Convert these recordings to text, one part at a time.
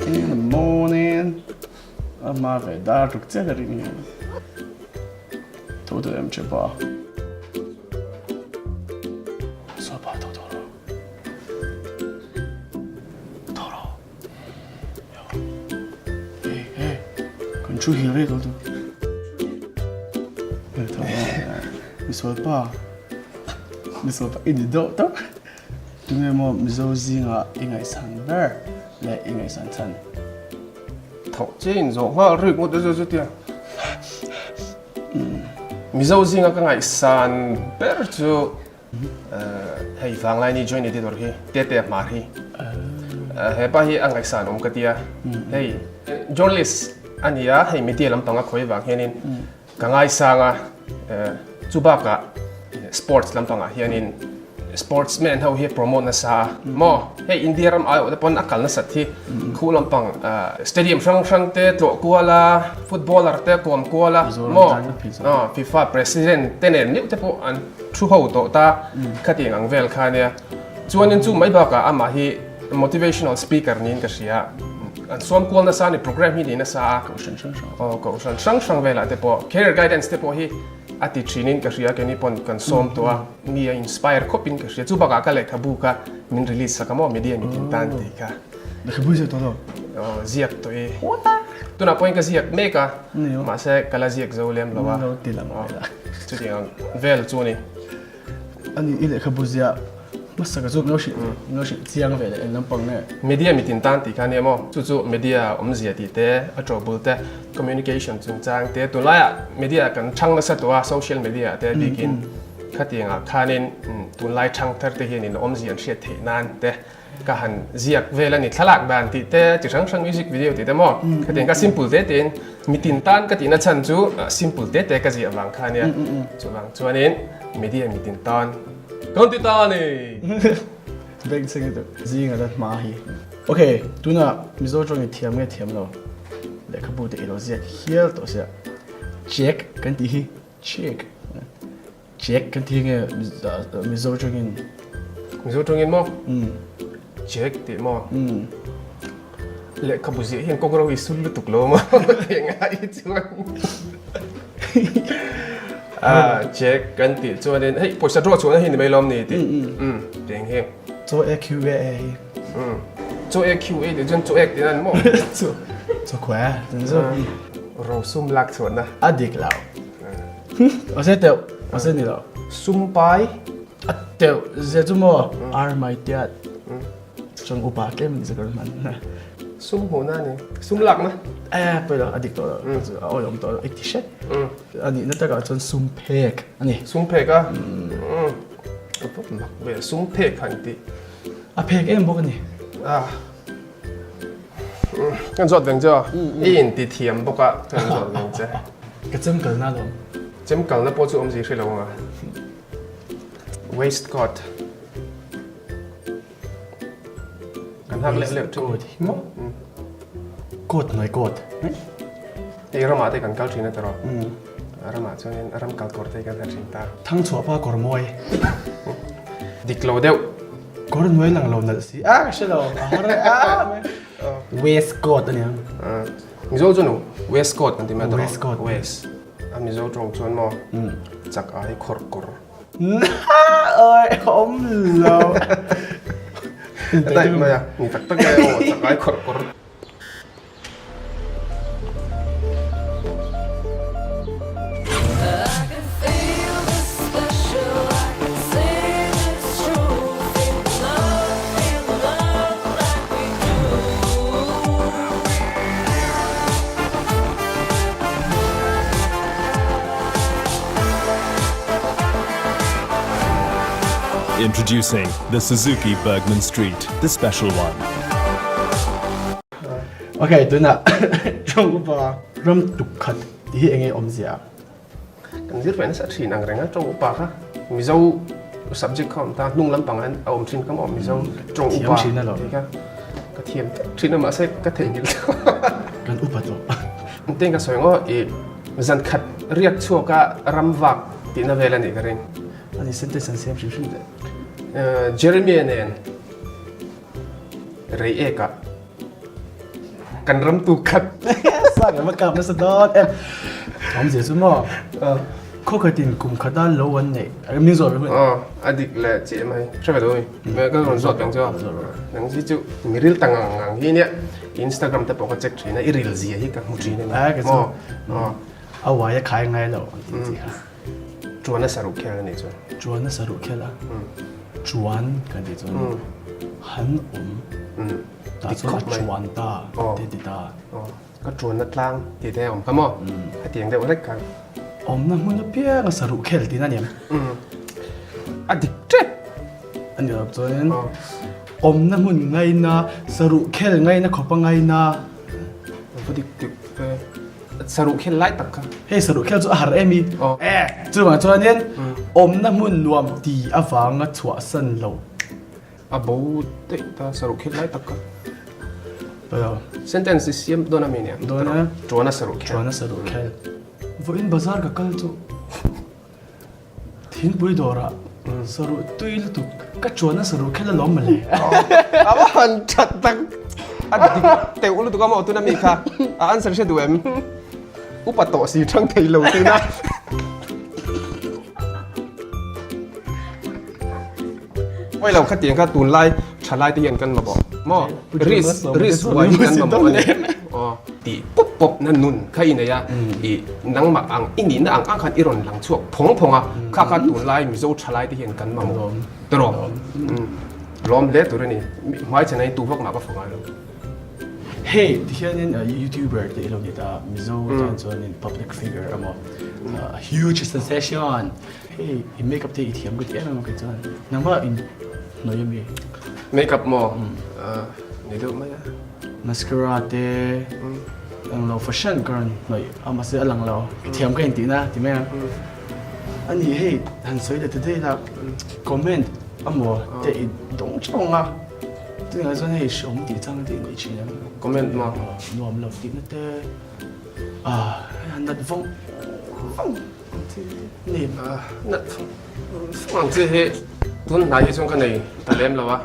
In the morning a hma ve dar tuk chiah ka ring hi. Tho tawh em che pa. Saw pa tho tawh rawh. Tho rawh. Yo. Hey hey. Kan thu hil rei tawh tu. Hey tho rawh. Misual pa. Misual pa i ni deuh tawp. Tunge maw Mizo zinga i ngaihsan ber leh i ngaihsan chhan? Thawh che in zawh nghal rik ngawt chu chutia. Mizo zinga ka ngaihsan ber chu hei Vanglaini joint editor hi Tete Hmar hi. Hepa hi a ngaihsan awm ka tia. Hei journalist a nia hei media lampang a khawi vang hianin Ka ngaisang a, chu bakah sports lampangah hianin sportsman ho hi promote nasa a maw? Hei India ram aiawh te pawn a kal nasat hi khu lampang stadium hrang hrang te tlawh kual a, footballer te kawm kual a maw? FIFA president te nen meuh te pawh an thu ho tawh ta khatiang ang vel kha ania. Chuanin chu mai bakah amah hi motivational speaker niin ka hria. An suam kual nasa a ni, program hi ni nasa a. Kohhran hrang hrang. Aw, kohhran hrang hrang velah te pawh career guidance te pawh hi a ti thinin ka hria, keini pawn kan sawm tawh a, mi a inspire khawpin ka hria. Chu bakah ka lehkhabu kha min release sak a maw, media mitin tan tih kha. Lehkhabu ziak tawh lo? Aw, ziak tawh i. Tunah pawhin ka ziak mek a, mahse ka la ziak zo lem lo a. Lo ti lang mai la. Chutiang vel chu a ni. Ani i lehkhabu ziah hmasa ka chu min lo hrilh min lo hrilh chiang ve leh eng lampang nge? Media mitin tan tih kha nia maw? Chu chu media awmzia tih te, a tawbul te, communication chungchang te, tunlaiah media kan chhang nasa tawh a, social media ah te bikin khatiangah khanin tunlai chhang thar te hianin awmzia an hriat theih nan te Ka han ziak vel a ni, thlalak dan tih te, chi hrang hrang music video tih te maw? Khatiang ka simple te tein mitin tan ka tihna chhan chu simple te te ka ziah vang kha ania. Chuvang chuanin media mitin tan kan ti ta a ni. Bank chhing hi chu zing a la hma hi. Ok, tunah Mizo tawng i thiam nge thiam lo? Lehkhabu te i lo ziak hial tawh sia. Check kan tih hi check. Check kan ti nge Mizo tawngin? Mizo tawngin maw? Check tih maw? Lehkhabu ziah hian kawngro i sul lutuk lo maw? Eng ah i chuan Check kan tih chuanin hei pawisa draw chhuahna hi ni mai lawm ni tih tih ang hi. Chaw e Q e e hi. Chaw e Q e tih chuan chaw ek tihna ni maw? Chaw khua chuan chu. Rosum lak chhuahna. A dik lo. Ose teuh, ose ni lo. Sum pai. A teuh zia chu maw ar mai tiat. Chang upa tlem ni zakar man. Sum hmuh na ni. Sum lak na. Eh poi lo a dik tawh lo. A awi awm tawh lo. I ti hret. Ani na takah chuan sum phek ani. Sum phek a. A vak mak ve sum phek han tih. A phek em bawk ani. Ah. Kan zawt veng che aw. I in ti thiam bawk a, kan zawt veng che. Ka chem kalna alawm. Chem kalna pawh chu awmzi hre lo ang a. Waistcoat. Kan hak leh leh thin. Waistcoat hi maw? Coat hnuai coat. Hei ramah te kan kal thin a tiraw? Ramah chuanin ram kal kawr te hi kan ha thin ta. Thangchhuahpa kawr mawi. Dik lo deuh. Kawr hnuai lang lo nalh si a ka hre lo a har a waist coat a niang. Mizo chu nu waist coat kan ti mai a Waist coat. Waist a Mizo tawng chuan maw chak ai khawrh kawr. Oi awm lo. Daih mai a ni tak tak mai a aw chak ai khawrh kawr. Introducing the Suzuki Burgman Street, the special one. Ok, tunah tawng upa ram tuk khat tih hi enge awmzia? Kan zir ve nasa thin ang reng a, tawng upa kha Mizo subject kha a awm ta, hnung lampang ah a awm thin kha maw Mizo tawng upa tih kha ka thiam tlat thin a mahse ka theihnghilh tlat. Kan upa tawh. Engtin ka sawi ngaw i zan khat riak chhuak a ram vak tihna vel a nih ka ring. Ani sentence an siam hrim hrim leh. Jeremia nen. Rei ek ah. Kan ram tu khat. Sa kan va kap nasa dawn em. Awmzia chu maw? Khaw khatin kum khata lo an neih. Min zawt reng. Aw, a dik leh chiah mai. Hre ve dawn mi. Ka rawn zawt ang chu a. Nang hi chu mi ril ta ngang ngang hi nia. Instagram te pawh ka check thin a, i ril zia hi ka hmu thin a ni. Maw? Aw. A uai a khai ngai lo an tih chi kha. Chuan a saruh khel a nih chuan. Chuan a saruh khel a. Chuan kan tih chuan han awm. Tah chuan a chuan ta te ti ta. Ka chuanna tlang tih te a awm kha maw? Hetiang deuh hlek khan. Awmna hmun apiang a saruh khel tihna a ni ang. A dik tep. A ni loh chuanin awmna hmun ngaina saruh khel ngaina khawpa ngaina. Va dik dik ve. Saruh khel lai tak kha. Hei saruh khel chu a har em i. E chuvang chuanin awmna hmun nuam ti avanga chhuahsan lo. A bo daih ta saruh khel lai tak kha. Sentence i siam dawn a mi nia. Dawn a. Chuan a saruh khel. Chuan a saruh khel. Vawiin bazar ka kal chu thingpui dawrah saruh tui lutuk ka chuan a saruh khel alawm mawle. A va han that tak. A dik teuh lutuk a maw tuna mi kha. A answer hre duh em? Upa tawh si thang thei lo tuna. Oi lo khatiang kha tunlai thalai te hian kan mamawh maw risk risk huai hi kan mamawh a ni aw tih pawp pawp na nun kha i nei a i nangmah ang i nihna ang ang khan i rawn lang chhuak phawng phawng a kha kha tunlai Mizo thalai te hian kan mamawh tawrh lawm hle tur a ni hmaichhan hi tu vak mah ka fa ngai lo. Hei tihianin youtuber te ilo ni ta Mizo tan chuanin public figure emaw huge sensation Hei i makeup te i thiam ka ti em em a kei chuan nangmah in hnawih ami? Makeup maw? Ni deuh mai a. Mascara te lang lo fahran ka rawn hnawih a mahse a lang lo ka thiam ka intih na ti mai a. Ani hei han sawi leh ta daih la comment amaw te i dawng thawng a tunah chuan hei hreawm tih chang te i nei thin em? Comment maw? Nuam lo tihna te ah nat vawng vawng. Ang chi hi tun hnai hi chuan ka nei ta lem lo a,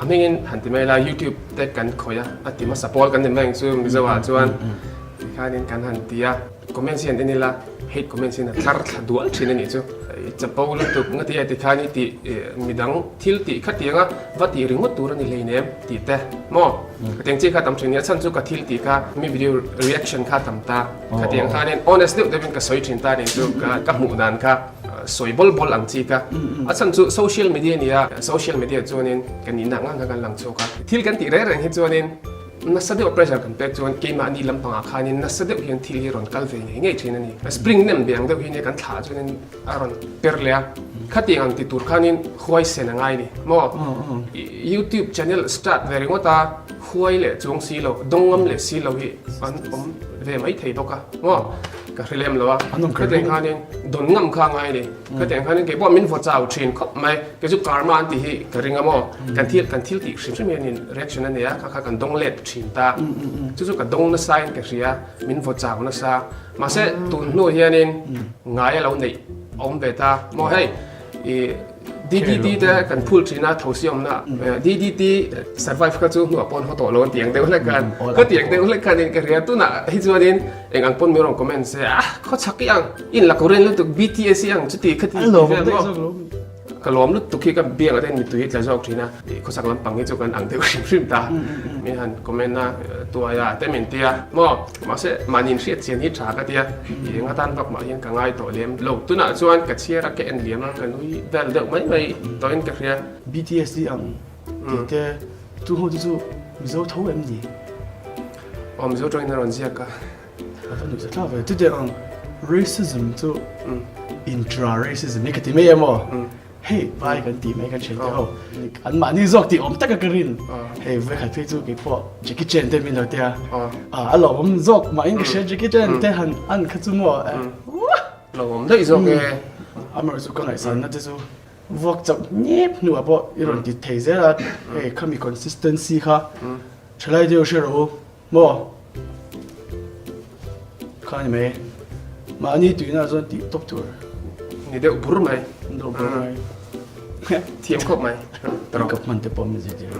a hmingin han ti mai la YouTube te kan khawih a, a ti hmasa pawl kan ni mai ang chu Mizo ah chuan tikhanin kan han ti a, comments hi han en ila hate comments hian a tlar thla dual thin a nih chu, i chapo lutuk nga ti a tikhan i tih midang thil tih khatianga va tih ringawt tur a ni hleinem tih te maw khatiang chi kha tam thin a nia chhan chu ka thil tih kha mi video reaction kha tam ta. Khatiang khanin honest deuh deuhin ka sawi thin ta nih chu ka hmuh dan kha sawi bawl bawl ang chi ka. A chhan chu social media a ni a, social media chuanin kan nihna ngang kha kan lang chhuak a. Thil kan tih reng reng hi chuanin nasa deuh pressure kan pek chuan keimahni lampangah khanin nasa deuh hian thil hi rawn kal ve ngei ngei thin a ni. Spring nem ve ang deuh hi nia kan thlah chuanin a rawn per leh a. Khatiang ang ti tur khanin huaisen a ngai ni maw? YouTube channel start ve ringawt a. Huai leh chuang si lo, dawng ngam leh si lo hi an awm ve mai thei bawk a, maw? Ka hre lem lo a, khatiang khanin dawn ngam kha a ngai a ni. Khatiang khanin kei pawh min vaw chau thin khawp mai, kei chu karma an tih hi ka ring a maw? Kan thil kan thil tih hrim hrim hianin reaction a nei a, kha kha kan dawng let thin ta. Chu chu ka dawng nasa in ka hria, min vaw chau nasa. Mahse tun hnu hianin ngai a lo neih a awm ve ta, maw hei i DDT te kan phul thin a tho si awmna DDT survive kha chu hnuah pawn haw tawh lo an ti ang deuh hlek khan ka ti ang deuh hlek khan in ka hria tunah hi chuanin eng ang pawn min rawn comment se a khaw chak i ang in la Korean lutuk BTS i ang chuti khati ti vel maw ka lawm lutuk hi ka biangah te hian mittui hi tla zawk thin a khawchhak lampang hi chu kan ang deuh hrim hrim ta min han comment a tuai a te min tia maw Mahse, mahni inhriat chian hi tha ka tia, i eng atan vak mah hian ka ngai tawh lem lo. Tunah chuan ka chhiar a, ka en liam a, ka nui vel deuh mai mai tawhin ka hria. BTS hi ang tih te, tu ho te chu Mizo tho em ni? Aw, Mizo tawngin a rawn ziak a. A va nuih thlak ve. Chutiang ang racism chu intra-racism hi ka ti mai em aw? Hei vai kan tih mai kan thian te ho an mahni zawk tih awm taka ka rin hei vekhat phei chu kei pawh Jackie Chan te min lo tia a lawmawm zawk mah in ka hria Jackie Chan te han an kha chu maw lawmawm daih zawk e amaherawh chu ka ngaihsan na te chu vuak chauh ngep hnuah pawh i rawn ti thei zel a hei khami consistency kha thalai deuh hre rawh u Maw? Kha ni mai. Mahni tuina chuan tih tawp tur. Ni deuh bur mai. Ni deuh bur mai. Thiam khawp mai. Makeup hman te pawh min zirtir.